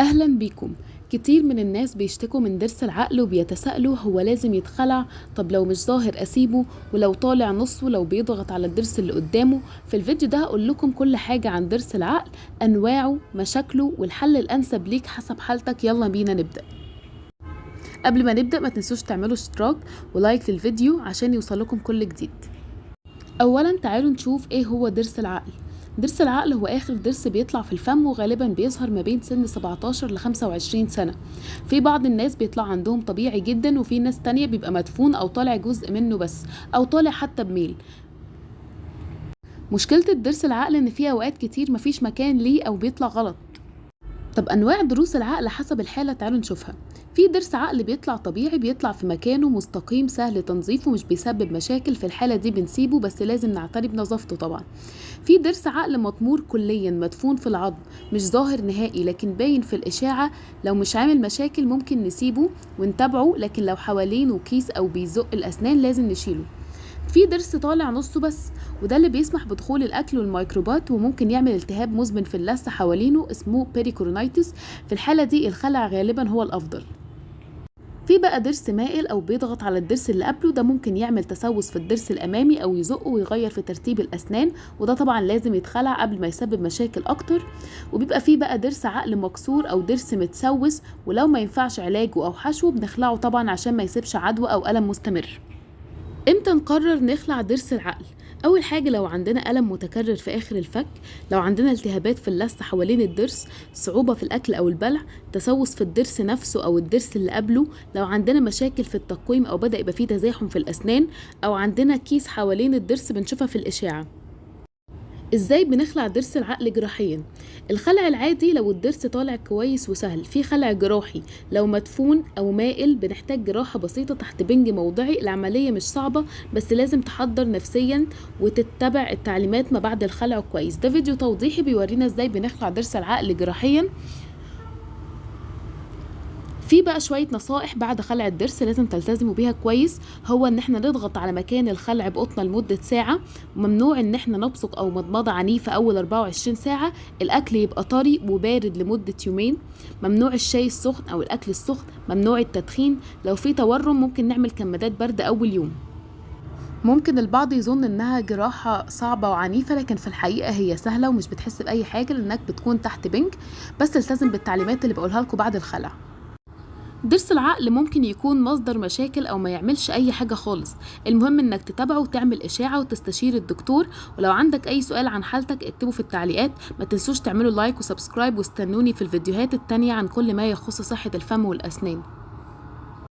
أهلا بيكم. كتير من الناس بيشتكوا من ضرس العقل وبيتساءلوا هو لازم يتخلع؟ طب لو مش ظاهر أسيبه؟ ولو طالع نصه؟ لو بيضغط على الضرس اللي قدامه؟ في الفيديو ده هقول لكم كل حاجة عن ضرس العقل، أنواعه، مشاكله، والحل الأنسب ليك حسب حالتك. يلا بينا نبدأ. قبل ما نبدأ ما تنسوش تعملوا اشتراك و like للفيديو عشان يوصلكم كل جديد. أولا تعالوا نشوف ايه هو ضرس العقل. ضرس العقل هو آخر ضرس بيطلع في الفم، وغالبا بيظهر ما بين سن 17 ل 25 سنة. في بعض الناس بيطلع عندهم طبيعي جدا، وفي ناس تانية بيبقى مدفون أو طالع جزء منه بس، أو طالع حتى بميل. مشكلة الضرس العقل إن في أوقات كتير مفيش مكان ليه أو بيطلع غلط. طب أنواع ضروس العقل حسب الحالة تعالوا نشوفها. في ضرس عقل بيطلع طبيعي، بيطلع في مكانه مستقيم، سهل تنظيفه، مش بيسبب مشاكل، في الحالة دي بنسيبه بس لازم نعتني بنظافته طبعا. في ضرس عقل مطمور كليا، مدفون في العظم، مش ظاهر نهائي لكن باين في الإشاعة، لو مش عامل مشاكل ممكن نسيبه ونتابعه، لكن لو حوالينه كيس أو بيزق الأسنان لازم نشيله. في ضرس طالع نصه بس، وده اللي بيسمح بدخول الاكل والميكروبات، وممكن يعمل التهاب مزمن في اللثة حوالينه اسمه pericoronitis. في الحالة دي الخلع غالبا هو الافضل. في بقى ضرس مائل او بيضغط على الضرس اللي قبله، ده ممكن يعمل تسوس في الضرس الامامي او يزقه ويغير في ترتيب الاسنان، وده طبعا لازم يتخلع قبل ما يسبب مشاكل اكتر. وبيبقى فيه بقى ضرس عقل مكسور او ضرس متسوس، ولو ما ينفعش علاجه او حشوه بنخلعه طبعا عشان ما يسيبش عدوى او الم مستمر. امتى نقرر نخلع ضرس العقل؟ اول حاجة لو عندنا الم متكرر في اخر الفك، لو عندنا التهابات في اللثة حوالين الضرس، صعوبة في الاكل او البلع، تسوس في الضرس نفسه او الضرس اللي قبله، لو عندنا مشاكل في التقويم او بدا يبقى فيه تزاحم في الاسنان، او عندنا كيس حوالين الضرس بنشوفها في الاشعة. ازاي بنخلع ضرس العقل جراحيا؟ الخلع العادي لو الضرس طالع كويس وسهل، في خلع جراحي لو مدفون او مائل بنحتاج جراحة بسيطة تحت بنج موضعي. العملية مش صعبة بس لازم تحضر نفسيا وتتبع التعليمات ما بعد الخلع كويس. ده فيديو توضيحي بيورينا ازاي بنخلع ضرس العقل جراحيا. في بقى شوية نصائح بعد خلع الضرس لازم تلتزموا بيها كويس، هو ان احنا نضغط على مكان الخلع بقطنة لمدة ساعة، وممنوع ان احنا نبصق او مضمضة عنيفة اول 24 ساعة، الاكل يبقى طري وبارد لمدة يومين، ممنوع الشاي السخن او الاكل السخن، ممنوع التدخين، لو في تورم ممكن نعمل كمادات برد اول يوم. ممكن البعض يظن انها جراحة صعبة وعنيفة، لكن في الحقيقة هي سهلة ومش بتحس بأي حاجة لانك بتكون تحت بنج، بس التزم بالتعليمات اللي بقولها لكم بعد الخلع. ضرس العقل ممكن يكون مصدر مشاكل او ما يعملش اي حاجة خالص، المهم انك تتابعه وتعمل اشاعة وتستشير الدكتور، ولو عندك اي سؤال عن حالتك اكتبه في التعليقات. ما تنسوش تعملوا like و subscribe، واستنوني في الفيديوهات التانية عن كل ما يخص صحة الفم والاسنان.